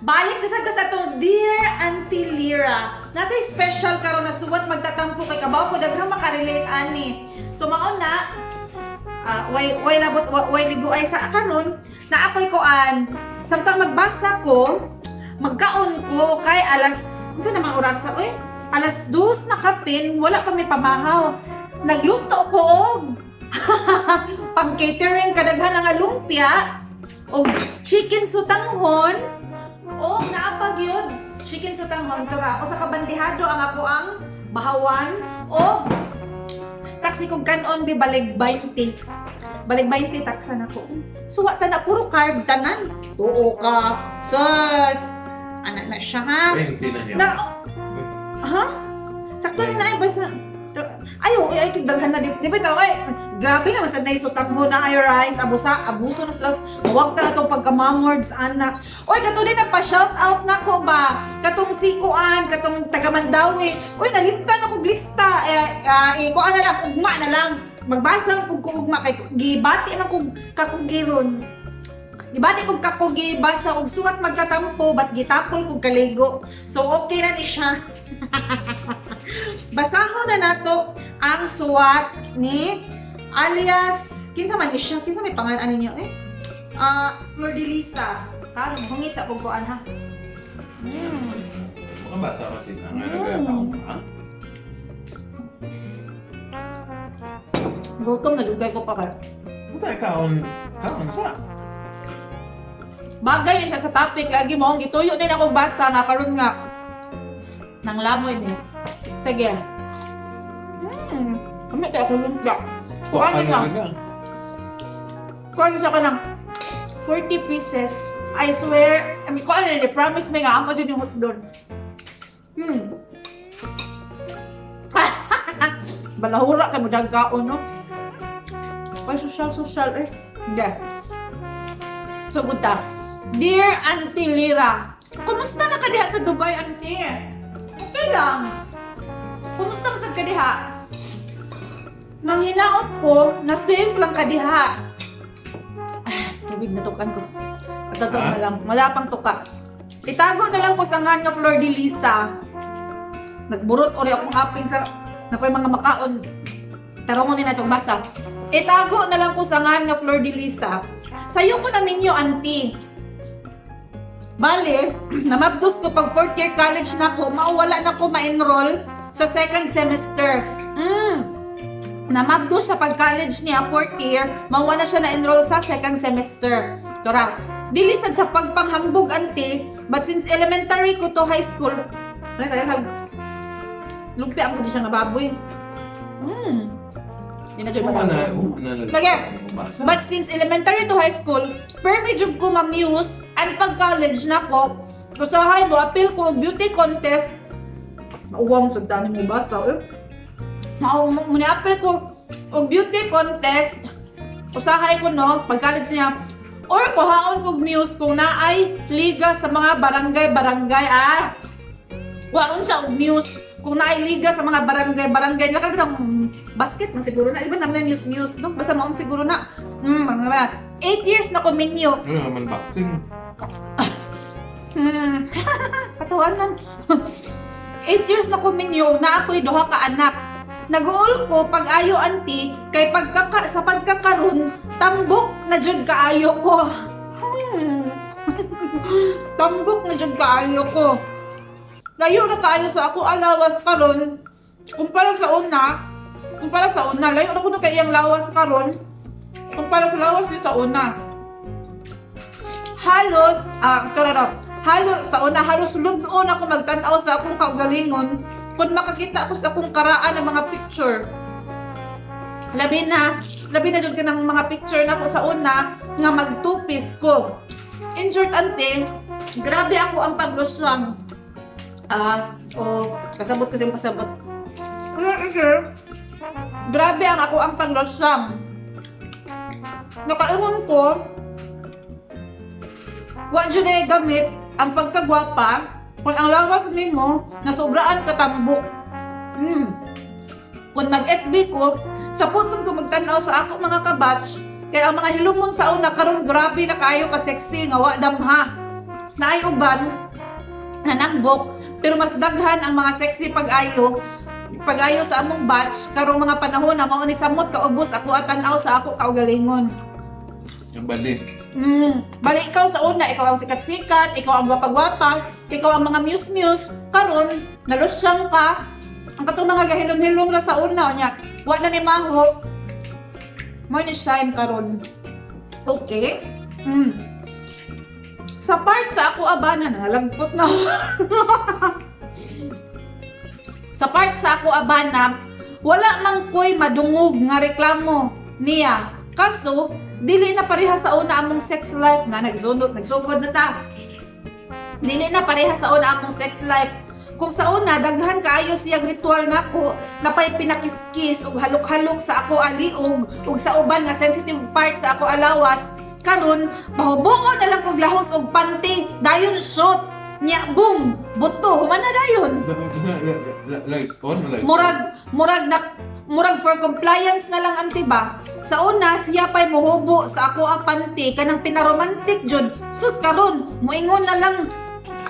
Balik na sa to, Dear Auntie Lira. Natay special karon na suwat magtatampo kay kabaw ko daghang makarelate ani. So mao na, way nabot way liguay sa karon na ako'y kuan samtang magbasa ko, magkaon ko kay alas unsa na mga orasa oy, 2:00 na kapin, wala pa may pamahaw. Nagluto ko og pang catering, kadaghan nga lumpia og chicken sotanghon o naa pa gyud chicken sotanghon tura usa ka bandehado ang ako ang bahawan og taksi kog kanon bi balig 20, balig 20 taksa nako. Suwa ta na, puro carb tanan, tuo ka sus ana na siya ha. 20 na niya. Na ha, sakto ni na ay basta ayo ay ay daghan na di ba tao ay grabe na masad na sotanghon na ay rice abusa abuso na sila. Wag ta atong pagkamamords anak. Oy, kato din nagpa shout out na ko ba katong si kuan, katong taga Mandawi. Oy, nalimtan ako og lista eh, eh kuan na lang, ugma na lang magbasa kog ko ugma kay gibati man kog kakugiron. Gibati kog kakugi basa og suwat magkatampo bat gitapol kog kaligo. So okay na ni siya. Basahon na nato ang suwat ni alias kinsa man ni siya, kinsa may pangalan ani niya eh? Ah, Flor de Lisa. Ha, hungit sa kog kuan ha. Makabasa kasi na nga nagkataon ka. Gutom na jud kay ko pa kay. Puta, kaon, kaon sa. Bagay ni siya sa topic lagi mo gituyo din ako basa nga karon nga nang lamoy ni. Sige. Kami tayo ako lumpia. Kuan Ano nga. nga? Kuan siya ka ng 40 pieces. I swear, I mean, kuan na promise me nga amo din yung hotdog. Balahura kay mo dagkaon, no? Ay, social, social, eh. Hindi. So, good ta. Dear Auntie Lira, kumusta na ka diha sa Dubai, Auntie? Okay lang. Kumusta mo sad ka diha? Manghinaot ko na safe lang ka diha. Ah, tubig na tukan ko. Totoo Ha? na lang. Wala pang tuka. Itago na lang ko sa nga Flor de Lisa. Nagburot ori akong aping sa napay mga makaon. Tarong ni na itong basa. Itago na lang ko sa nga Flor de Lisa. Sayo ko na ninyo, auntie. Bale, namabdos ko pag fourth year college na ko, mauwala na ko ma-enroll sa second semester. Namabdos siya pag college niya, fourth year, mauwa na siya na-enroll sa second semester. Tora, dili sad sa pagpanghambog, auntie, but since elementary ko to high school, ay, kaya hag, lumpia ang ko di siya nga baboy. Hindi na dyan Uma na, madami. uma na. Sige. Basa. But since elementary to high school, permi jud ko ma-muse and pag college na ko, usahay mo appeal ko og beauty contest. Mauwang sa tani mo basa eh. Mao mo ni appeal ko og beauty contest. Usahay ko no, pag college niya or kuhaon kog muse kung naay liga sa mga barangay-barangay ah. Kuhaon siya og muse kung naay liga sa mga barangay-barangay. Lakad kang basket man siguro na. Iba naman muse muse no? Basta maong siguro na. Mga 8 years na ko minyo. Ano naman boxing? Katawanan. 8 years na ko minyo na ako'y duha ka anak. Naguol ko pag ayo auntie kay pagkaka sa pagkakaron tambok na jud kaayo ko. Tambok na jud kaayo ko. Layo na kaayo sa ako alawas karon kumpara sa una layo na kuno kay iyang lawas karon kumpara sa lawas niya sa una. Halos ah kararap halos sa una halos lud-on ako magtan-aw sa akong kaugalingon kung makakita ako sa akong karaan ng mga picture. Labi na jud ka ng mga picture nako sa una nga magtupis ko. In short, ante, grabe ako ang paglusyang. Ah, o kasabot kasi yung pasabot. Grabe ang ako ang paglusyang. Nakaingon ko, wa jud ay gamit ang pagkagwapa kung ang lawas nimo nasobraan katambok. Kung mag-FB ko, sa puton ko magtan-aw sa ako mga kabatch, kay ang mga hilumon sa una karon grabe na kayo ka sexy nga wa damha. Naay uban nanambok, pero mas daghan ang mga sexy pag-ayo sa among batch karong mga panahon na mao ni samot kaubos ako at tan-aw sa ako kaugalingon. Ang bali. Bali ikaw sa una, ikaw ang sikat-sikat, ikaw ang gwapa-gwapa, ikaw ang mga muse-muse. Karon, nalusyang ka. Ang katong mga gahilom-hilom na sa una nya, wa na ni maho. Mo ni shine karon. Okay. Sa part sa ako abana, nalagpot na ako. Sa part sa ako abana, wala man ko'y madungog nga reklamo niya. Kaso, dili na pareha sa una among sex life nga nagsunod, nagsugod na ta. Dili na pareha sa una among sex life. Kung sa una daghan kaayo siya ritual nako, napay pinakiskis ug halok-halok sa ako aliog ug sa uban nga sensitive part sa ako alawas. Karon, pahubuon na lang kog lahos og panty, dayon shot. Nya boom, buto, human na dayon. Lights on, lights on. Murag na murag for compliance na lang, auntie ba. Sa una siya pay mohubo sa ako ang panty kanang pinaromantic jud. Sus, karon moingon na lang.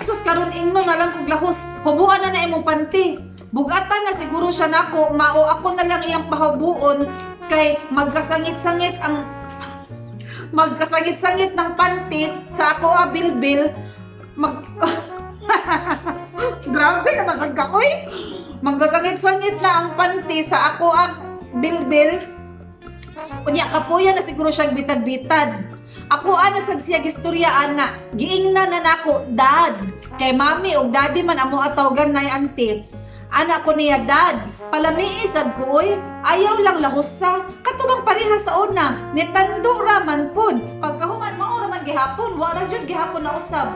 Sus, karon ingno na lang kog lahos, hubuan na na imong panty. Bugatan na siguro siya nako, mao ako na lang iyang pahubuon kay magkasangit-sangit ang magkasangit-sangit ng panty sa ako a bilbil mag. Grabe naman sa kaoy. Magkasangit-sangit na ang panty sa ako ang bilbil. Unya kapuya na siguro siyang bitad-bitad. Ako ana sad siya gistorya ana. Giingna na nako, "Dad." Kay mami og daddy man amo atawgan nay, auntie. Ana ko niya, "Dad, palamii sad ko oy. Ayaw lang lahusa. Katubang pareha sa una. Nitando ra man pud. Pagkahuman mao ra man gihapon, wa ra jud gihapon na usab."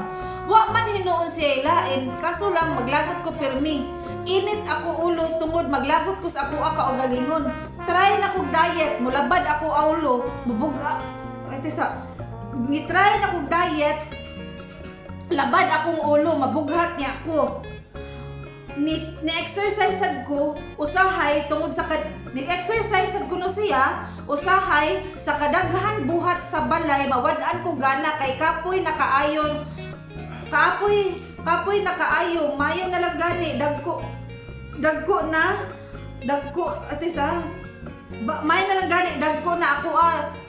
Wa man hinuon siya ilain, kaso lang maglagot ko pirmi. Init ako ulo tungod maglagot ko sa ako kaugalingon. Try na kog diet, mulabad ako aulo, mubuga. Ito sa ni-try na kog diet, labad akong ulo, mabughat niya ako. Ni exercise sad ko usahay tungod sa kad, ni exercise sad kuno siya usahay sa kadaghan buhat sa balay, mawad-an ko gana kay kapoy nakaayon, kapoy kapoy nakaayo. Mayo na lang gani, dagko dagko na dagko ate sa ba, may na lang gani dagko na ako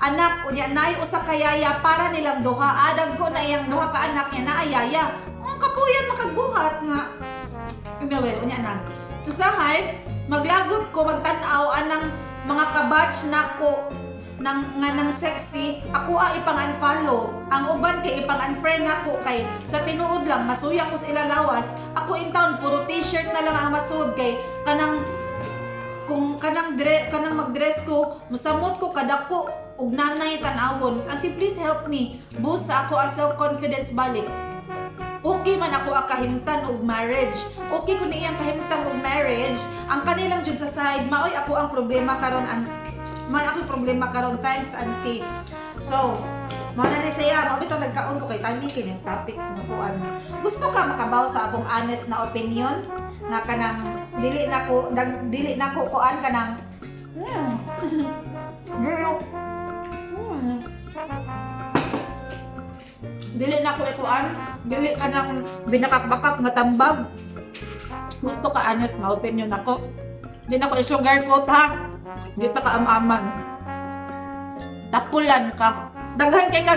anak. Unya nay usa ka yaya para nilang duha. Dagko na iyang duha ka anak niya na ayaya ang kapuyan makagbuhat nga. Anyway, unya na. Usahay, maglagot ko magtan-aw anang mga kabatch nako nang nga nang sexy, ako a ipang-unfollow. Ang uban kay ipang-unfriend nako kay sa tinuod lang masuya ko sa ilalawas. Ako in town puro t-shirt na lang ang masuod kay kanang kung kanang kanang magdress ko, musamot ko kadako og nanay tan-awon. Auntie, please help me. Boost sa ako ang self-confidence balik. Okay man ako ang kahimtan og marriage. Okay ko iyang kahimtang og marriage. Ang kanilang jud sa side, maoy ako ang problema karon ang may ako problema karon. Thanks, auntie. So, mao na ni siya, mao bitaw nagkaon ko kay timing kini topic nga kuan. Gusto ka makabaw sa akong honest na opinion nga kanang dili na ko dag, dili na ko kuan kanang Dili na ko ikuan, dili ka nang binakak-bakak nga tambag. Gusto ka honest na opinion ako? Di na ko i-sugarcoat ha. Di pa ka amaman. Tapulan ka. Daghan kay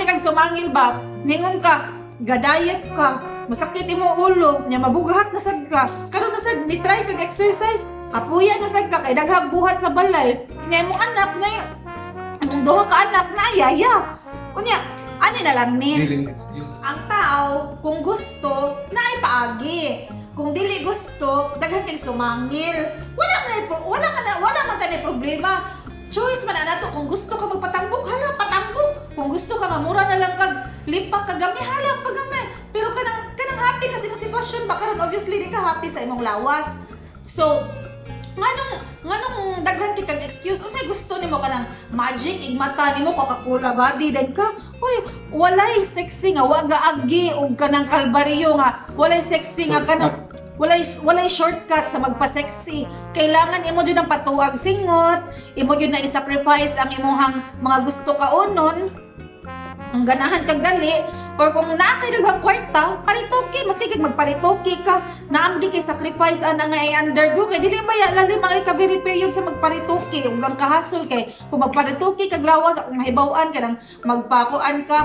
kag sumangil ba? Ningon ka, gadayet ka, masakit imo ulo, nya mabughat na sad ka. Karon na sad ni try kag exercise, kapuya na sad ka kay daghang buhat sa balay. Nya imong anak na imong duha ka anak na ayaya. Unya, ani na lang ni Dealing excuse. Ang tao, kung gusto, naay paagi. Kung dili gusto, daghan kay sumangil. Wala man tay problema. Choice man na nato kung gusto ka magpatambok, hala patambok. Kung gusto ka nga mura na lang kag lipak kagami, hala pagami. Pero kanang kanang happy kasi imong sitwasyon ba karon, obviously di ka happy sa imong lawas. So, nganong nganong daghan kay kag excuse? Unsay gusto nimo, kanang magic igmata nimo Coca-Cola body then ka? Uy, walay sexy nga wa gaagi og kanang kalbaryo nga walay sexy nga kanang walay walay shortcut sa magpa-sexy. Kailangan imo jud ang patuag singot, imo jud na i-sacrifice ang imong mga gusto kaunon. Ang ganahan kag dali or kung naa kay daghang kwarta, paritoke, maski kag magparitoke ka, naam gi kay sacrifice ana nga i-undergo kay dili ba ya lalim ang recovery period sa magparitoke ug ang kahasol kay kung magparitoke kag lawas, akong nahibaw-an, kanang magpakuan ka,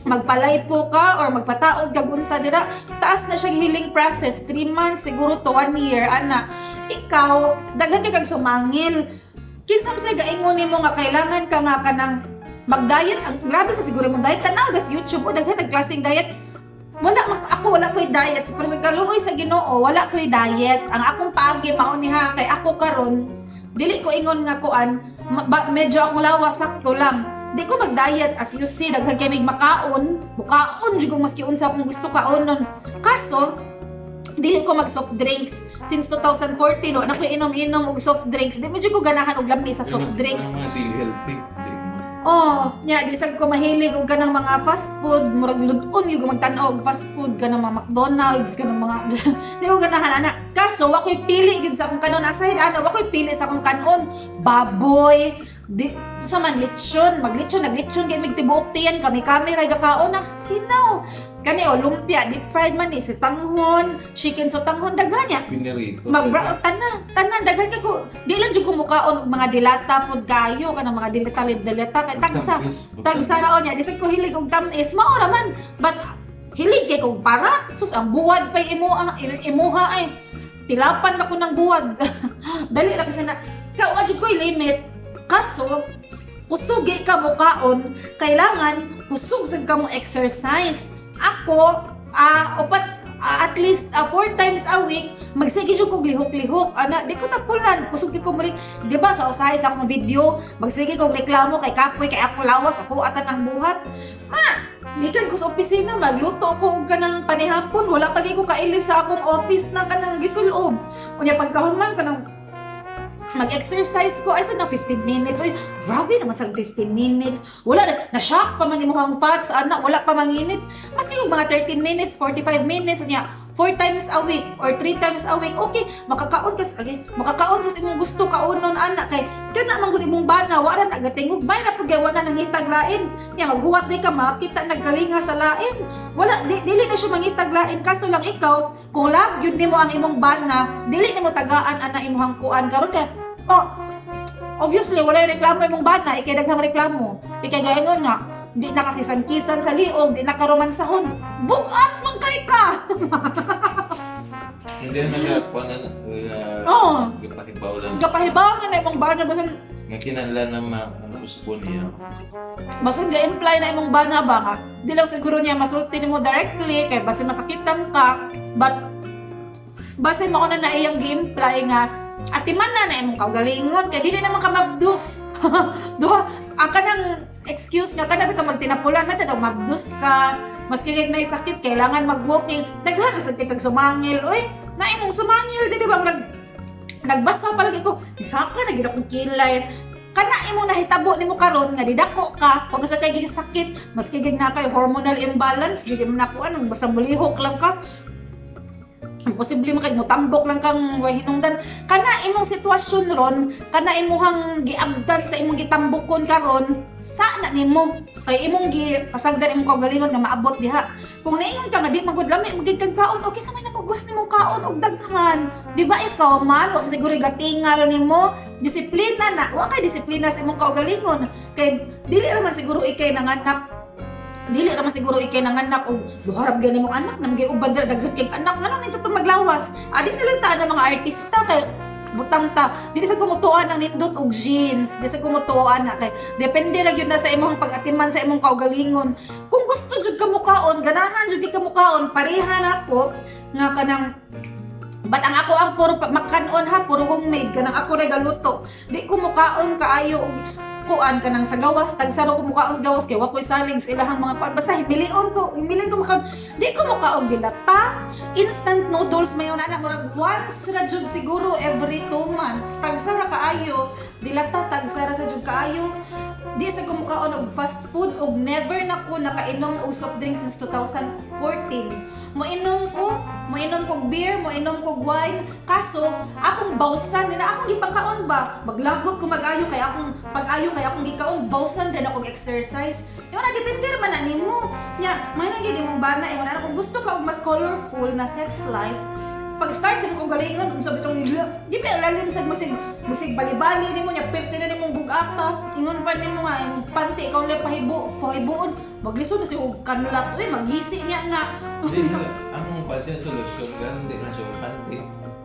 magpalaypo ka or magpataod kag unsa dira, taas na siya healing process, 3 months siguro to 1 year ana. Ikaw, daghan kay kag sumangil. Kinsa man say gaingon nimo nga kailangan ka nga kanang mag-diet? Ang grabe sa siguro mong diet, tanaw das YouTube o, daghan nagklaseng diet. Wala man ako, wala ko'y diet, pero sa kaluoy sa Ginoo, wala ko'y diet. Ang akong paagi mao ni ha, kay ako karon dili ko ingon nga kuan, medyo akong lawas sakto lang. Di ko mag-diet. As you see, daghan kay mig makaon, mukaon jud kong maski unsa akong gusto kaonon. Kaso dili ko mag soft drinks since 2014. Wa na ko inom-inom og soft drinks. Di medyo ko ganahan og lami sa soft drinks. Mga dili healthy. Di mo. Oh, nya di sad ko mahilig og kanang mga fast food, murag lud-on gyud ko magtan-aw og fast food, kanang mga McDonald's, kanang mga di ko ganahan ana. Kaso wa koy pili gyud sa akong kanon, aside ana, wa koy pili sa akong kanon. Baboy, di sa man lechon, maglechon, naglechon kay mig tibuok tiyan kami kami ra gakaon na. Sinaw. Kani o lumpia, deep fried man ni sotanghon, chicken sotanghon, daghan niya. Pinirito. Magbra tanan, tanan daghan kay ko. Di lang jud ko mukaon og mga dilata pud kayo, kanang mga dilata dilata kay tagsa. Tagsa ra niya, di sad ko hilig og tamis. Mao ra man. But hilig kay kog parat. Sus, ang buwad pay imuha, imuha ay. Tilapan na ko ng buwad. Dali ra kasi na. Ka wa jud ko'y limit. Kaso kusugi ka mo kaon, kailangan kusog sad ka mo exercise. Ako, upat, at least four times a week, magsige jud kog lihok-lihok. Ana, di ko tapulan, kusog ko muli. Di ba sa usahay sa akong video, magsige kog reklamo kay kapoy kay ako lawas, ako atan ang buhat. Ma, gikan ko sa opisina, magluto ko og kanang panihapon, wala pa gyud ko kaili sa akong office na kanang gisulob. Unya pagkahuman kanang mag-exercise ko ay sa na 15 minutes. Ay, grabe naman sa 15 minutes. Wala na, na-shock pa man imong fats, anak, wala pa manginit. Maski yung mga 30 minutes, 45 minutes, niya, four times a week or three times a week, okay, makakaon kas, okay, makakaon kas imong gusto kaonon anak kay kana man gud imong bana, wala na gatingog, may na pag wala nangitag lain. Nya maghuwat di ka makita nagkalinga sa lain. Wala di, dili na siya mangitag lain, kaso lang ikaw kung love yun nimo ang imong bana, dili nimo tagaan ana imong kuan karon kay oh, obviously wala reklamo imong bana, ikay daghang reklamo. Ikay gaingon nga di nakakisan-kisan sa liog, di nakaromansahon. Bugat man kay ka. Hindi na nagakuha na, Oo. Gapahibaw lang. Kapahibaw na na imong bana basan Nga kinahanglan na mausbon niya. basan ga-imply na imong bana ba nga. Di lang siguro niya masulti nimo directly kay basin masakitan ka, but basin mao na na iyang gi-imply nga atiman na na imong kaugalingon kay dili naman ka mabdus. Duha ang kanang excuse nga kana ka magtinapulan man daw mabdus ka, maski kay nay sakit kailangan mag-walking, daghan ra sad kay kag sumangil. Oy, na imong sumangil di ba nagbasa pa lagi ko, saka na gid akong kilay. Kana imong nahitabo nimo karon nga didako ka, kung sa kay sakit, maski gid na kay hormonal imbalance, di mo nakuan ang basta mulihok lang ka. Imposible man kay motambok lang kang way hinungdan. Kana imong sitwasyon ron, kana imuhang giabdan sa imong gitambokon karon, sa na nimo kay imong gi pasagdan imong kaugalingon nga maabot diha. Kung naingon ka nga di magud lami magid kag kaon, okay sa may namugos nimong kaon og daghan. Di ba ikaw man, wa siguro gatingal nimo, disiplina na, wa kay disiplina sa imong kaugalingon. Kay dili ra man siguro ikay nanganak, dili ra man siguro ikay nanganak og duharap gani mong anak namgay uban dira daghan kay anak ngano nito pag maglawas. Adi na lang ta na mga artista kay butang ta dili sa kumutuan ang nindot og jeans, di sa kumutuan na kay depende ra gyud na sa imong pag-atiman sa imong kaugalingon. Kung gusto jud ka mukaon, ganahan jud ka mukaon, pareha na ako nga kanang. But ang ako ang puro makanon ha, puro homemade, kanang ako ra galuto. Di ko mukaon kaayo og kuan kanang sa gawas, tagsaro ko mukaon sa gawas kay wa koy salig sa ilahang mga kuan. Basta himilion ko, himilion ko makaon. Di ko mukaon dilata. Instant noodles mayon na murag once ra jud siguro every 2 months. Tagsara kaayo, dilata tagsara sa jud kaayo. Di sa ko mukaon og fast food og never na ko nakainom og soft drink since 2014. Moinom kog beer, moinom kog wine, kaso akong bawsan din akong gipangkaon ba. Maglagot ko mag-ayo kay akong pag-ayo kay akong gikaon, bawsan din akong exercise. Yung na depende man na nimo. Nya, may nang gyud imong bana ingon ana kung gusto ka og mas colorful na sex life, pag start sa kong galingon unsa bitong nila di pa lalim sad masig masig bali-bali nimo nya perti na nimong bugata ingon pa nimo nga imong panty ikaw lang pahibo pahibuon maglisod na siya og kanlat, uy, magisi niya na. Di na, ang pansin solusyon, ganun di na siya panty.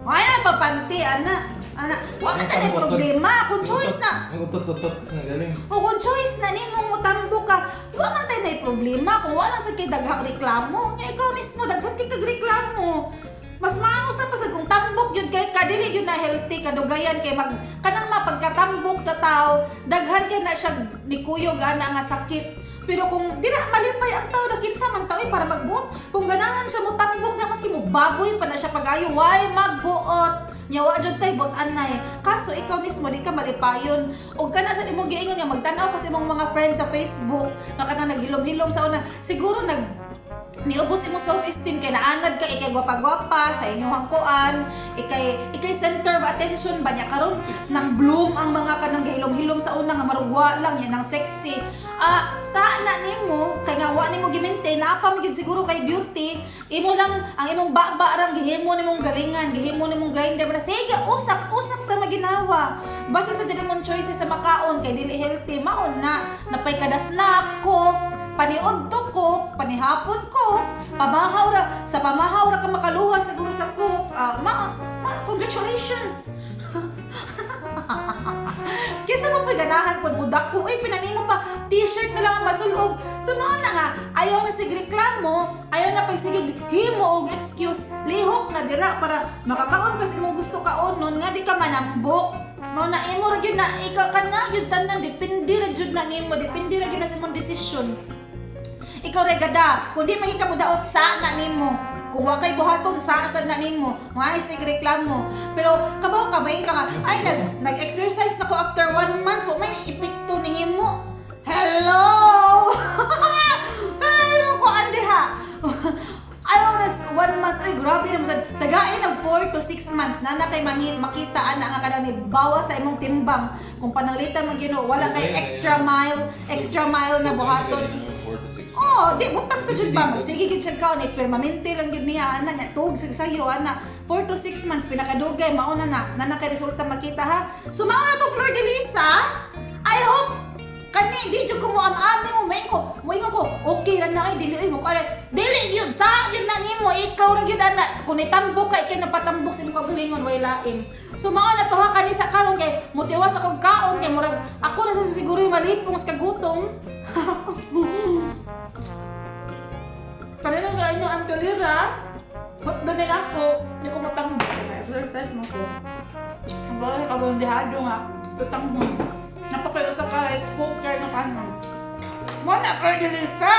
Ay na pa panty ana ana wa man na problema kung choice na. Ang utot-utot sa galing. O kung choice na nimo motambo ka, wa man tay nay problema kung wala sa kay daghang reklamo. Nya ikaw mismo daghan kay kag reklamo. Mas maayo sa pa sad kung tambok yun kay kadili yun na healthy kadugayan kay mag kanang mapagkatambok sa tao, daghan kay na siya nikuyog ana nga sakit. Pero kung di na malipay ang tao, kinsa man tao eh, para magbuot. Kung ganahan siya mo tambok na maski mo baboy pa na siya pag-ayo, why magbuot? Nya wa jud tay buot anay. Kaso ikaw mismo di ka malipayon. Og kana sa imong giingon nga magtan-aw kasi imong mga friends sa Facebook nga kanang naghilom-hilom sa una, siguro nag niubos imong self-esteem kay naanad ka ikay gwapa-gwapa sa inyong kuan, ikay ikay center of attention ba niya karon. Sexy. Nang bloom ang mga kanang gahilom-hilom sa una nga marugwa lang yan nang sexy. Ah, sa na nimo kay nga wa nimo gi-maintain naa pa man gyud siguro kay beauty imo lang ang imong baba rang gihimo nimong galingan, gihimo nimong grinder ba. Sige, usap usap ta maginawa basta sa dili mong choices sa makaon kay dili healthy, maon na napay kada snack ko, paniudto ko, panihapon ko, pamahaw ra, sa pamahaw ra ka makaluha siguro sa cook. Ah, ma, ma, congratulations. Kinsa mo pa ganahan pud mo dako uy, pinanimo pa t-shirt na lang ang masulob. So mao na nga ayaw na sig reklamo, ayaw na pag sige himo og excuse, lihok na dira para makakaon ka sa imong gusto kaonon nga di ka manambok. Mao na imo ra gyud na ikaw ka na gyud tanan, depende ra gyud na nimo, depende ra gyud na sa imong desisyon. Ikaw regada, kung di magi ka mudaot sa na nimo. Kung wa kay buhaton sa sad na nimo, mga sig reklamo. Pero kabaw ka ba ka nga, ay nag-exercise na ko after one month, kung may epekto nimo. Hello! Sa mo ko andi ha. Ayaw na one month, ay grabe naman sad. Tagain nag 4 to 6 months na na kay mahin makita ana nga kada ni bawas sa imong timbang. Kung pananglitan man Ginoo, wala kay extra mile na buhaton. 4 to 6. Oh, di butang ka jud ba? Sige gyud siya kaon eh, permanente lang gyud niya ana nya tug sig sayo ana. 4 to 6 months pinakadugay mao na na na na kay resulta makita ha. So mao na to, Flor de Lisa. I hope kani di jud ko mo am-ami mo main ko. Moingon ko, okay ra na ay dili ay mo ko dili yun sa yun na nimo ikaw ra gyud ana. Kung nitambok ka ikay napatambok sa imong kaugalingon way lain. So mao na to ha kani sa karon kay motiwas akong kaon kay murag ako na sa siguro malipong sa kagutom. Kanina sa inyo ang tulira. Doon din ako. Hindi ko matambok. Exercise mo ko. Ang bagay ka bondehado nga. Tutang mo. Napakayo sa ka rice cooker ng kanon. Muna ka Lisa!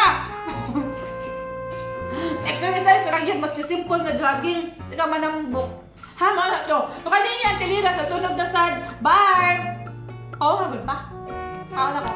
Exercise lang yun. Mas simple na jogging. Hindi ka manambok. Ha, mga na to. Kanina ang tilira sa sunod na sad. Bye! Oo, nga, pa. Ako na ko.